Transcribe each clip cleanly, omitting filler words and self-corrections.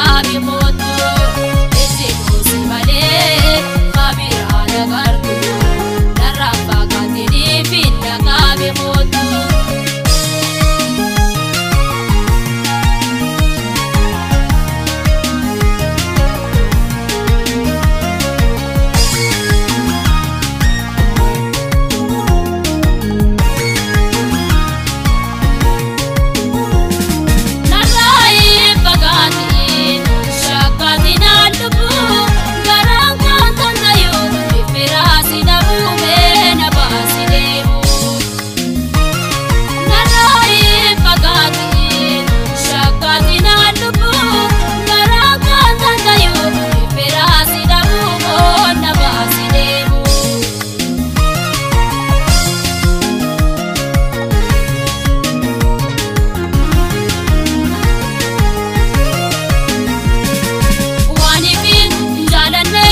qaabi kootu. Ijji kuusi malee kabiraa nagartu narraan fagaatinii finna qaabi kootu. Narraayi fagaatiin shakkaatiin lubbuu garaan kan tantayuu iffiraasi dhabuumee na baasi deemu. Narraayi fagaatiin shakkaatiin lubbuu garaan kan tantayuu iffiraasi dhabuumee na baasi deemu. Waan ifin jaalanne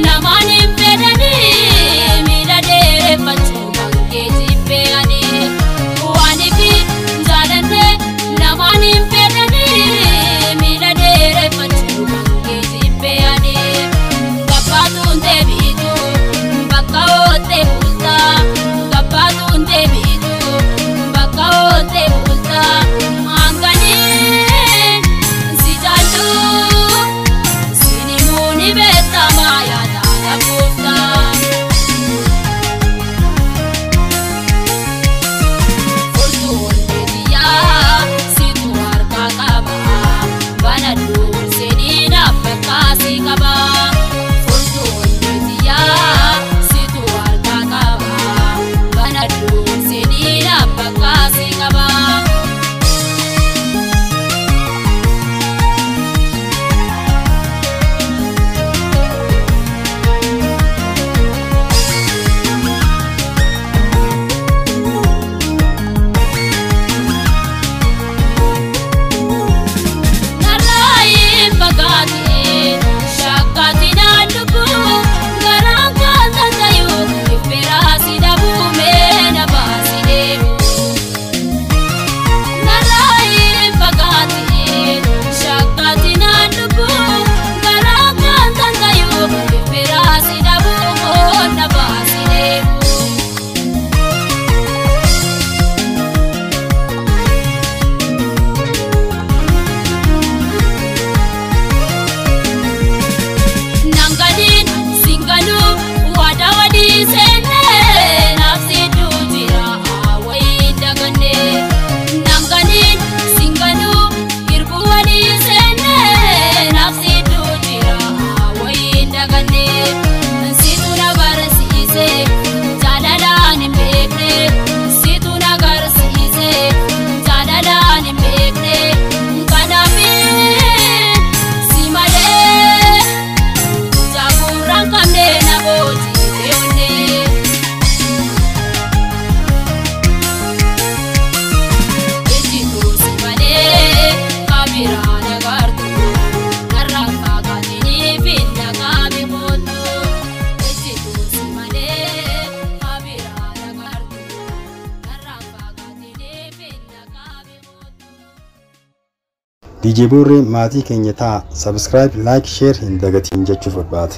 lamaan hin fedhanii miila dheereffachuu kan keetii fe'anii. Waan ifin jaalanne lamaan hin fedhanii miila dheereffachuu kan keetii fe'anii. Gabbaatuun deebiitu bakka oolte bulta, gabbaatuun deebiitu bakka oolte bulta, hanganii si jaallu. Sinimuuni beekamaa yaadaan afuuftaa. Furtuun beekiyyaa situ harkaa qaba. Banadhuun seeninaaf bakkaasii qaba. Furtuun beekiyyaa situ harkaa qaba. Banadhuun seeninaaf bakkaasii qaba. Narraayi fagaatiin shakkaatiin lubbuu garaan kan tantayuu iffiraasi dhabuumee na baasi deemu. Narraayi fagaatiin shakkaatiin lubbuu garaan kan tantayuu iffiraasi dhabuumee na baasi deemu. Nanganiin singanuu waadaa walii seennee naafsituu jira wayii dagannee. Nanganiin singanuu hirbuu walii seennee naafsituu jira wayii dagannee. Situ na barsiise jaalalaan hin beekne, situ na garsiise jaalalaan hin beekne, kanaafin si malee. Jaagurraan qabnee na boojii onnee. Ijji kuusi malee kabiraa nagartu narraan fagaatinii finna qaabi kootu. Ijji kuusi malee kabiraa nagartu narraan fagaatinii finna qaabi kootu. DJ Boorree maatii keenya ta'a. Subscribe, like, share hin dagatiin jechuuf barbaada.